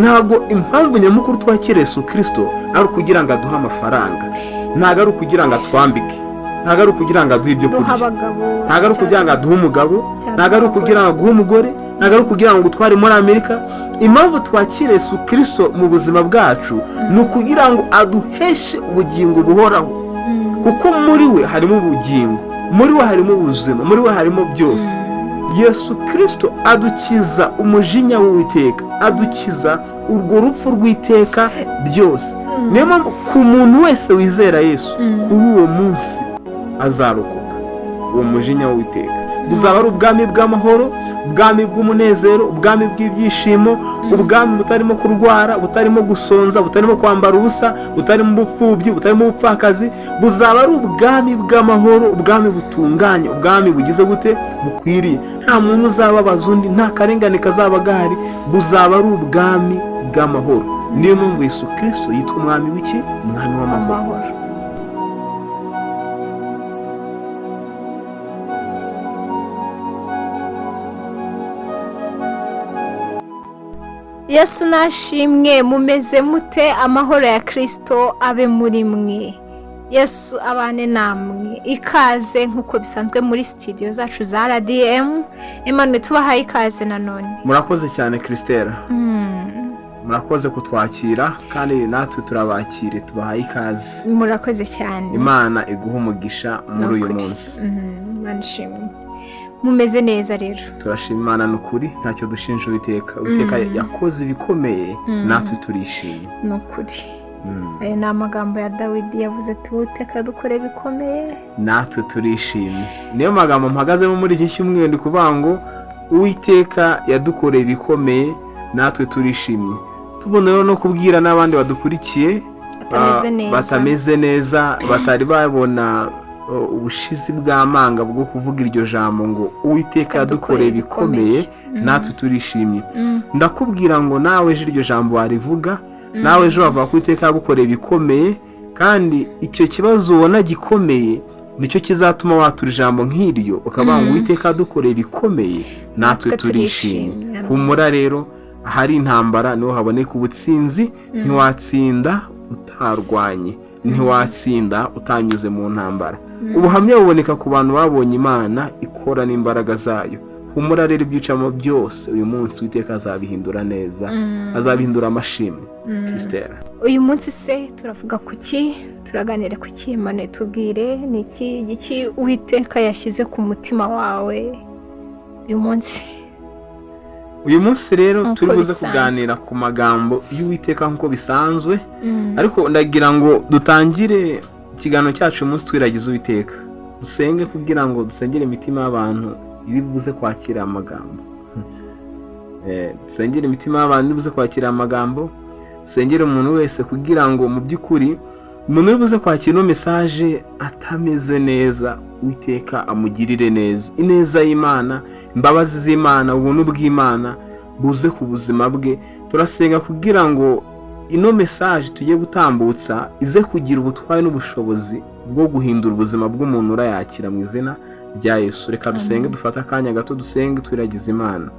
Ntabwo impamvu nyamukuru twakira Yesu Kirisito ari ukugira ngo aduhe amafaranga, ntabwo ari ukugira ngo atwambike, ntabwo ari ukugira ngo aduhe ibyo duha kurya, abagabo, ntabwo ari ukugira ngo aduhe umugabo, cyangwa ntabwo ari ukugira ngo aguhe umugore, ntabwo ari ukugira ngo utware muri Amerika. Impamvu twakira Yesu Kirisito mu buzima bwacu ni ukugira ngo aduheshe ubugingo buhoraho, kuko muri we harimo ubugingo, muri we harimo ubuzima, muri we harimo byose. Yesu Kirisito adukiza umujinya w'Uwiteka, adukiza urwo rupfu rw'iteka ryose. Niyo mpamvu ku muntu wese wizera Yesu, kuri uwo munsi azarokoka uwo mujinya w'Uwiteka. Buzaba ari ubwami bw'amahoro, ubwami bw'umunezero, ubwami bw'ibyishimo, ubwami butarimo kurwara, butarimo gusonza, butarimo kwambara ubusa, butarimo ubupfubyi, butarimo ubupfakazi. Buzaba ari ubwami bw'amahoro, ubwami butunganye, ubwami bugize gute? Bukwiriye. Nta muntu uzababaza undi, nta karengane kazaba gahari. Buzaba ari ubwami bw'amahoro. Niyo mpamvu Yesu Kirisito yitwa umwami w'iki? Umwami w'amahoro. Amahoro. Yesu nashimwe. Mumeze mute? Amahoro ya Kirisito abe muri mwe, Yesu abane namwe. Ikaze nk'uko bisanzwe muri sitidiyo zacu za RDM. Emmanuel, tubahaye ikaze nanone. Murakoze cyane, Christelle. Murakoze kutwakira, kandi natwe turabakire, tubahaye ikaze. Murakoze cyane. Imana iguha umugisha muri uyu Nukuri. munsi. Imana ishimwe. Mumeze neza rero? Turashima Imana, ni ukuri ntacyo dushinja Uwiteka. Uwiteka yakoze ibikomeye, natwe turishimye. Ni ukuri. Ayo ni amagambo ya Dawidi, yavuze ati: "Uwiteka dukore bikomeye, natwe turishimye." Niyo magambo mpagazemo muri iki cyumweru, ndi kuvuga ngo Uwiteka yadukoreye ibikomeye, natwe turishimye. Tubona rero no kubwira n'abandi badukurikiye batameze neza, batameze neza, batari babona ubushizi bw'amanga bwo kuvuga iryo jambo ngo "Uwiteka yadukoreye ibikomeye, natwe turishimye." Ndakubwira ngo nawe ejo iryo jambo warivuga, nawe ejo wavuga ko Uwiteka yagukoreye ibikomeye, kandi icyo kibazo ubona gikomeye nicyo kizatuma watura ijambo nk'iryo, ukavuga ngo "Uwiteka yadukoreye ibikomeye, natwe natwe turishimye." turishimye. Humura rero, ahari intambara niho haboneka ubutsinzi. Ntiwatsinda utarwanye, ntiwatsinda utanyuze mu ntambara. Ubuhamya buboneka ku bantu babonye Imana ikora n'imbaraga zayo. Humura rero, ibyicamo byose uyu munsi Uwiteka azabihindura neza, azabihindura amashimwe. Christelle. Uyu munsi se turavuga ku ki? Turaganira ku ki? Emmanuel, tubwire, ni iki giki Uwiteka yashyize ku mutima wawe uyu munsi? Uyu munsi rero Nk'uko turi buze bisanzwe. kuganira ku magambo y'Uwiteka nk'uko bisanzwe, ariko ndagira ngo dutangire ikiganiro cyacu uyu munsi twiragiza Uwiteka, dusenge kugira ngo dusengere imitima y'abantu iri buze kwakira amagambo. Dusengere imitima y'abantu iri buze kwakira amagambo, dusengere umuntu wese kugira ngo mu by'ukuri umuntu uri buze kwakira ino message atameze neza, Uwiteka amugirire neza. Ineza y'Imana, imbabazi z'Imana, ubuntu bw'Imana buze ku buzima bwe. Turasenga kugira ngo ino message tugiye gutambutsa ize kugira ubutware n'ubushobozi bwo guhindura ubuzima bw'umuntu urayakira, mu izina rya Yesu. Reka dusenge, dufate akanya gato dusenge twiragiza Imana.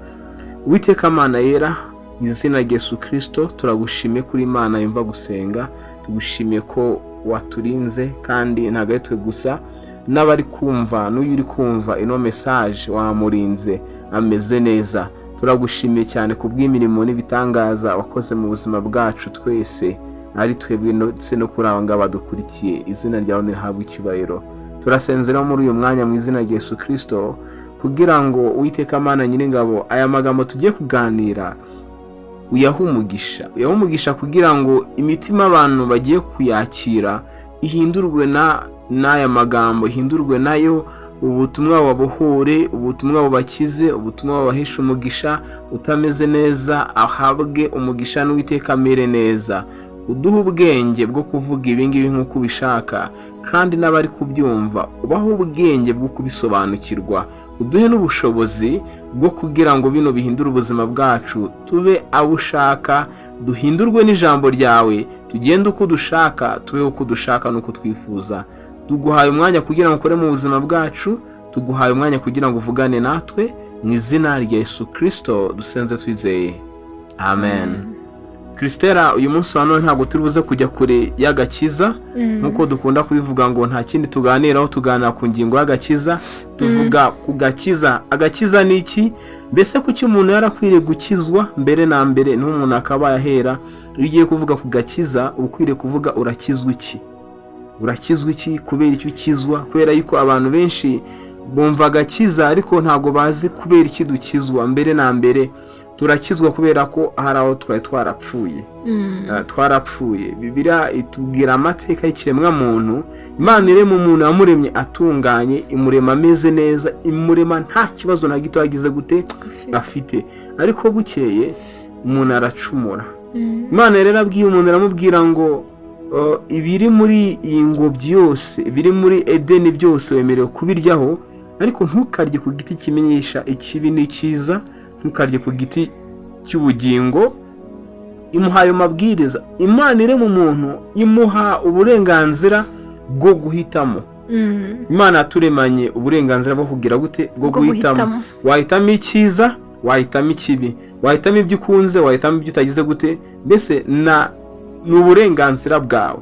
Uwiteka Mana yera, mu izina rya Yesu Kirisito, turagushimiye kuri Imana yumva gusenga. Tugushimiye ko waturinze, kandi ntabwo ari twe gusa, n'abari kumva, n'uyu uri kumva ino message wamurinze, ameze neza. Turagushimiye cyane ku bw'imirimo n'ibitangaza wakoze mu buzima bwacu twese, ari twebwe ndetse no kuri aba ngaba badukurikiye. Izina ryawe nirihabwe icyubahiro. Turasenze rero muri uyu mwanya mu izina rya Yesu Kirisito kugira ngo Uwiteka Mana Nyiringabo, aya magambo tugiye kuganira uyahe umugisha, uyahe umugisha kugira ngo imitima abantu bagiye kuyakira ihindurwe n'aya magambo, ihindurwe nayo. Ubutumwa bubabohore, ubutumwa bubakize, ubutumwa bubaheshe umugisha. Utameze neza ahabwe umugisha n'Uwiteka, amere neza. Uduhe ubwenge bwo kuvuga ibingibi nk'uko ubishaka, kandi n'abari kubyumva ubahe ubwenge bwo kubisobanukirwa. Uduhe n'ubushobozi bwo kugira ngo bino bihindure ubuzima bwacu, tube abo ushaka, duhindurwe n'ijambo ryawe, tugende uko dushaka, tubeho uko dushaka n'uko twifuza. Tuguhaye umwanya kugira ngo ukore mu buzima bwacu, tuguhaye umwanya kugira ngo uvugane natwe. Mu izina rya Yesu Kirisito dusenze twizeye, amen. Christella, uyu munsi wa none ntabwo turi buze kujya kure y'agakiza, nk'uko dukunda kubivuga ngo nta kindi tuganiraho, tuganira ku ngingo y'agakiza, tuvuga ku gakiza. Agakiza ni iki? Mbese kuki umuntu yarakwiriye gukizwa mbere na mbere? Niho umuntu akaba yahera. Iyo ugiye kuvuga ku gakiza, uba ukwiriye kuvuga: urakizwa iki? Urakizwa iki? Kubera icyo ukizwa? Kubera yuko abantu benshi bumva agakiza, ariko ntabwo bazi kubera iki dukizwa. Mbere na mbere turakizwa kubera ko hari aho twari twarapfuye. Twarapfuye. Bibiliya itubwira amateka y'ikiremwamuntu. Imana irema umuntu, yamuremye atunganye, imurema ameze neza, imurema nta kibazo na gito yagize gute afite. Ariko bukeye umuntu aracumura. Imana rero abwiye umuntu, aramubwira ngo ibiri muri iyi ngobyi yose, ibiri muri Edeni byose wemerewe kubiryaho, ariko ntukarye ku giti kimenyesha ikibi n'icyiza, ntukarye ku giti cy'ubugingo. Imuha ayo mabwiriza. Imana irema umuntu, imuha uburenganzira bwo guhitamo. Imana yaturemanye uburenganzira bwo kugira gute? Bwo Bwo guhitamo. guhitamo. Wahitamo icyiza, wahitamo ikibi, wahitamo ibyo ukunze, wahitamo ibyo utagize gute. Mbese na ni uburenganzira bwawe.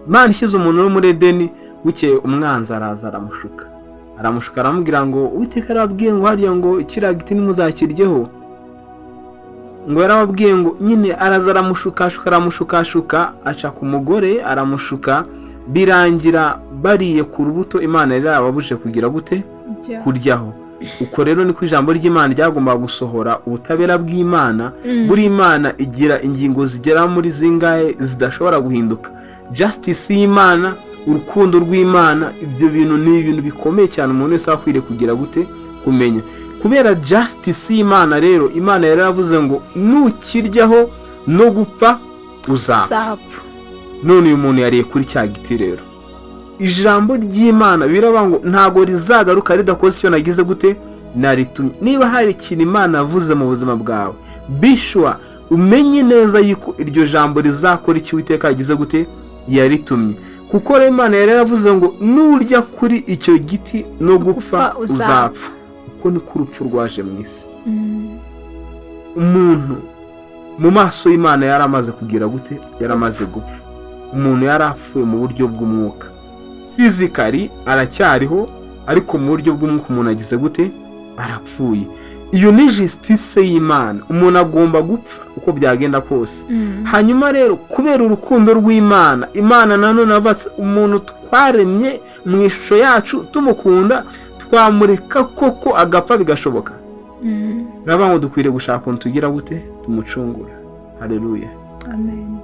Imana ishyize umuntu wo muri Edeni, bukeye umwanzi araza aramushuka, aramushuka, aramubwira ngo Uwiteka yarababwiye ngo hariya ngo kiriya giti ntimuzakiryeho, ngo yarababwiye ngo nyine. Araza aramushukashuka, aramushukashuka, aca ku mugore aramushuka, birangira bariye ku rubuto Imana yari yarababujije kugira gute? Kuryaho. Uko rero niko ijambo ry'Imana ryagombaga gusohora, ubutabera bw'Imana. Buri Imana igira ingingo zigera muri zingahe zidashobora guhinduka? Justice y'Imana, urukundo rw'Imana, ibyo bintu ni ibintu bikomeye cyane umuntu wese aba akwiriye kugira gute? Kumenya. Kubera justice y'Imana rero, Imana yari yaravuze ngo nukiryaho no gupfa uzapfa. Zapfa. None uyu muntu yariye kuri cya giti. Rero ijambo ry'Imana biravuga ngo ntabwo rizagaruka ridakoze icyo nagize gute? Naritumye. Niba hari ikintu Imana yavuze mu buzima bwawe, bishwa umenye neza yuko iryo jambo rizakora icyo Uwiteka yagize gute? Yaritumye. Kuko rero Imana yari yaravuze ngo nurya kuri icyo giti no gupfa Gupfa uzapfa. uzapfa. Uko niko urupfu rwaje mu isi. Umuntu mu maso y'Imana yari amaze kugira gute? Yari amaze gupfa. Umuntu yari apfuye mu buryo bw'umwuka. Physically aracyariho, ariko mu buryo bw'umwuka umuntu agize gute? Arapfuye. Iyo ni justice y'Imana, umuntu agomba gupfa uko byagenda kose. Hanyuma rero kubera urukundo rw'Imana, Imana nanone avatse umuntu twaremye mu ishusho yacu, tumukunda, twamureka koko agapfa bigashoboka? Biravuga ngo dukwiriye gushaka ukuntu tugira gute? Tumucungura. Hareruya! Amen.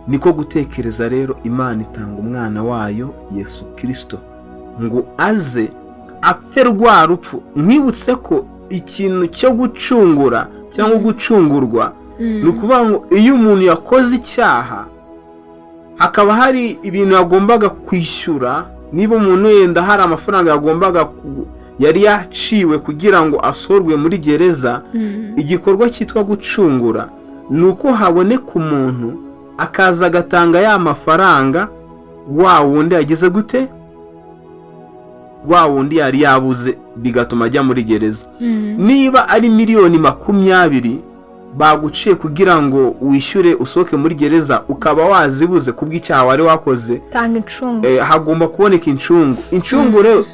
Niko gutekereza rero, Imana itanga umwana wayo Yesu Kirisito ngo aze apfe rwa rupfu. Nkwibutse ko ikintu cyo gucungura cyangwa gucungurwa, ni ukuvuga ngo iyo umuntu yakoze icyaha, hakaba hari ibintu yagombaga kwishyura, niba umuntu yenda hari amafaranga yagombaga yari yaciwe kugira ngo asorwe muri gereza, igikorwa cyitwa gucungura ni uko haboneka umuntu akaza agatanga ya mafaranga wa wundi yagize gute? Wa wundi yari yabuze, bigatuma ajya muri gereza. Niba ari miliyoni 20 baguciye kugira ngo wishyure usohoke muri gereza, ukaba wazibuze kubw'icyaha wari wakoze, Tanga incungu. Hagomba kuboneka incungu. Incungu rero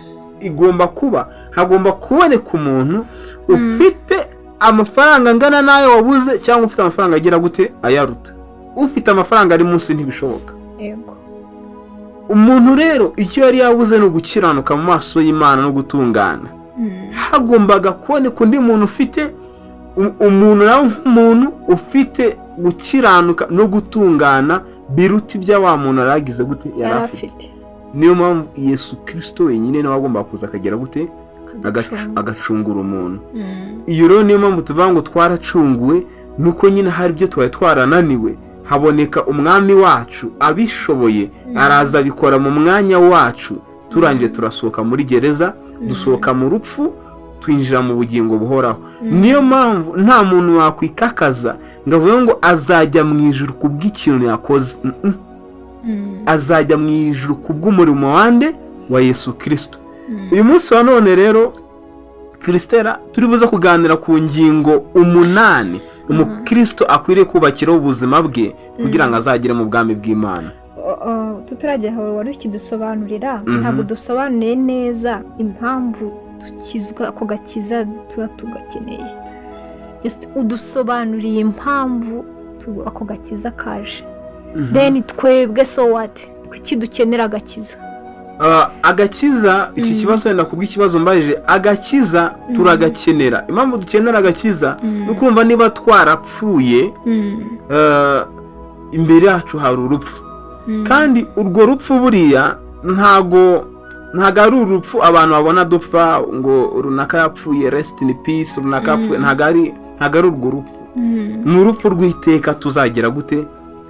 igomba kuba, hagomba kuboneka umuntu ufite amafaranga angana n'ayo wabuze, cyangwa ufite amafaranga agira gute? Ayaruta. Ufite amafaranga ari munsi ntibishoboka. Umuntu rero icyo yari yabuze ni ugukiranuka mu maso y'Imana no gutungana. Hagombaga kuboneka undi muntu ufite umuntu nawe nk'umuntu ufite gukiranuka no gutungana biruta ibya wa muntu yari agize gute? Yari Yari afite. afite. Niyo mpamvu Yesu Kirisito wenyine niwe agomba kuza akagera gute? Akaducungura. Agacungura umuntu. Iyo rero niyo mpamvu tuvuga ngo twaracunguwe, nuko nyine hari ibyo twari twarananiwe, haboneka umwami wacu abishoboye, araza abikora mu mwanya wacu. Turangije turasohoka muri gereza, dusohoka mu rupfu, twinjira mu bugingo buhoraho. Niyo mpamvu nta muntu wakwikakaza ngo avuge ngo azajya mu ijuru ku bw'ikintu yakoze. Azajya mu ijuru ku bw'umurimo wande? Wa Yesu Kirisito. Uyu munsi wa none rero, Christella, turi buze kuganira ku ngingo 8. Umukristo akwiriye kubakiraho ubuzima bwe kugira ngo azagere mu bwami bw'Imana. Tutaragera aho, wari ukidusobanurira, ntabwo dusobanuye neza impamvu dukizwa, ako gakiza tuba tugakeneye. Just udusobanuriye impamvu ako gakiza kaje, then twebwe, so what? Kuki dukenera agakiza? Agakiza, icyo kibazo wenda kubw'ikibazo mbajije, agakiza turagakenera. Impamvu dukenera agakiza ni ukumva niba twarapfuye, imbere yacu hari urupfu, kandi urwo rupfu buriya ntago ari urupfu abantu babona dupfa ngo runaka yapfuye, rest in peace, runaka yapfuye. Ntago ari urwo rupfu, ni urupfu rw'iteka. Tuzagira gute?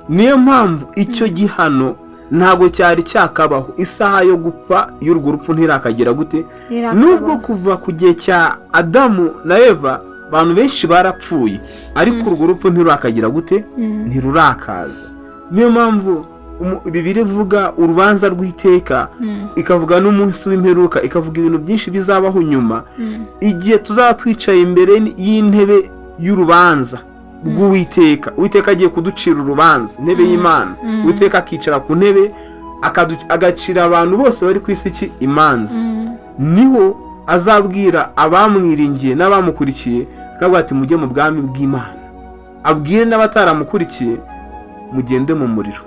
Niyo mpamvu icyo gihano ntabwo cyari cyakabaho, isaha yo gupfa y'urwo rupfu ntirakagera gute. Nubwo kuva ku gihe cya Adamu na Eva abantu benshi barapfuye, ariko urwo rupfu ntirurakagira gute? Ntirurakaza. Niyo mpamvu Bibiliya ivuga urubanza rw'iteka, ikavuga n'umunsi w'imperuka, ikavuga ibintu byinshi bizabaho nyuma, igihe tuzaba twicaye imbere y'intebe y'urubanza rw'Uwiteka. Uwiteka agiye kuducira urubanza, intebe y'Imana. Uwiteka akicara ku ntebe, agacira abantu bose bari ku isi iki? Imanza. Niho azabwira abamwiringiye n'abamukurikiye, akavuga ati: "Mujye mu bwami bw'Imana," abwire n'abataramukurikiye: "Mugende mu muriro."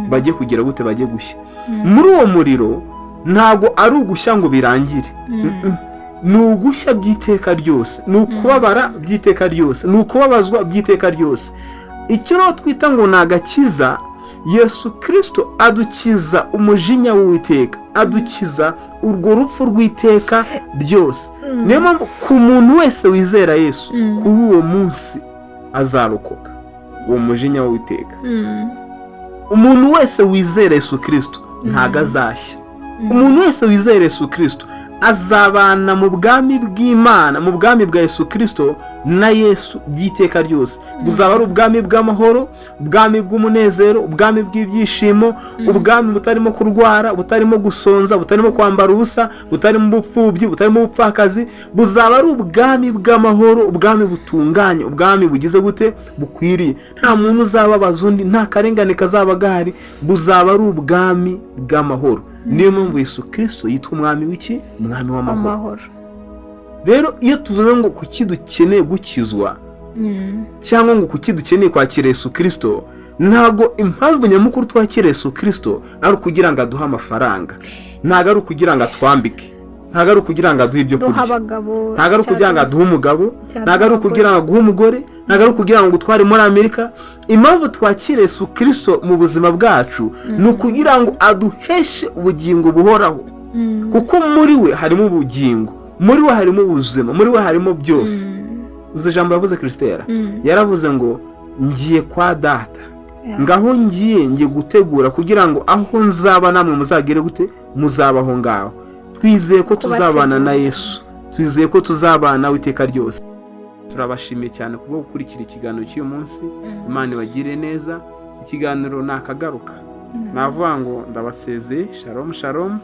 Bajye kugira gute? Bajye gushya muri uwo muriro. Ntabwo ari ugushya ngo birangire. Ni ugushya by'iteka ryose, ni ukubabara by'iteka ryose, ni ukubabazwa by'iteka ryose. Icyo rero twita ngo ni agakiza, Yesu Kirisito adukiza umujinya w'Uwiteka, adukiza urwo rupfu rw'iteka ryose. Niyo mpamvu ku muntu wese wizera Yesu, kuri uwo munsi azarokoka uwo mujinya w'Uwiteka. Umuntu wese wizera Yesu Kirisito ntago azashya. Umuntu wese wizera Yesu Kirisito azabana mu bwami bw'Imana, mu bwami bwa Yesu Kirisito na Yesu by'iteka ryose. Buzaba ari ubwami bw'amahoro, ubwami bw'umunezero, ubwami bw'ibyishimo, ubwami butarimo kurwara, butarimo gusonza, butarimo kwambara ubusa, butarimo ubupfubyi, butarimo ubupfakazi. Buzaba ari ubwami bw'amahoro, ubwami butunganye, ubwami bugize gute? Bukwiriye. Nta muntu uzababaza undi, nta karengane kazaba gahari. Buzaba ari ubwami bw'amahoro. Niyo mpamvu Yesu Kirisito yitwa umwami w'iki? Umwami w'amahoro. Amahoro. Rero iyo tuvuze ngo kuki dukeneye gukizwa, cyangwa ngo kuki dukeneye kwakira Yesu Kirisito, ntabwo impamvu nyamukuru twakira Yesu Kirisito ari ukugira ngo aduhe amafaranga, ntabwo ari ukugira ngo atwambike, ntabwo ari ukugira ngo aduhe ibyo duha kurya, abagabo, ntabwo ari ukugira ngo aduhe umugabo, cyangwa ntabwo ari ukugira ngo aguhe umugore, ntabwo ari ukugira ngo utware muri Amerika. Impamvu twakira Yesu Kirisito mu buzima bwacu ni ukugira ngo aduheshe ubugingo buhoraho, kuko muri we harimo ubugingo, muri we harimo ubuzima, muri we harimo byose. Uzi ijambo yavuze Christelle? Yaravuze ngo: "Ngiye kwa Data, ngaho ngiye gutegura kugira ngo aho nzaba namwe muzagere gute? Muzabaho ngaho." Twizeye ko tuzabana na Yesu, twizeye ko tuzabana iteka ryose. Turabashimiye cyane kubwo gukurikira ikiganiro cy'uyu munsi. Imana ibagire neza. Ikiganiro ni akagaruka. Navuga ngo ndabasezeye. Shalom, shalom.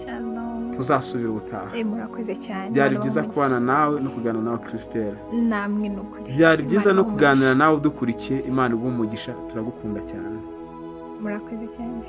Shalom. Tuzasubira ubutaha. Murakoze cyane. Byari Imana byiza ibahe kubana nawe no kuganira nawe, Christelle. umugisha. Namwe ni ukuri. Byari byiza Imana no ibahe kuganira umugisha. nawe udukurikiye. Imana iguhe umugisha, turagukunda cyane. Murakoze cyane.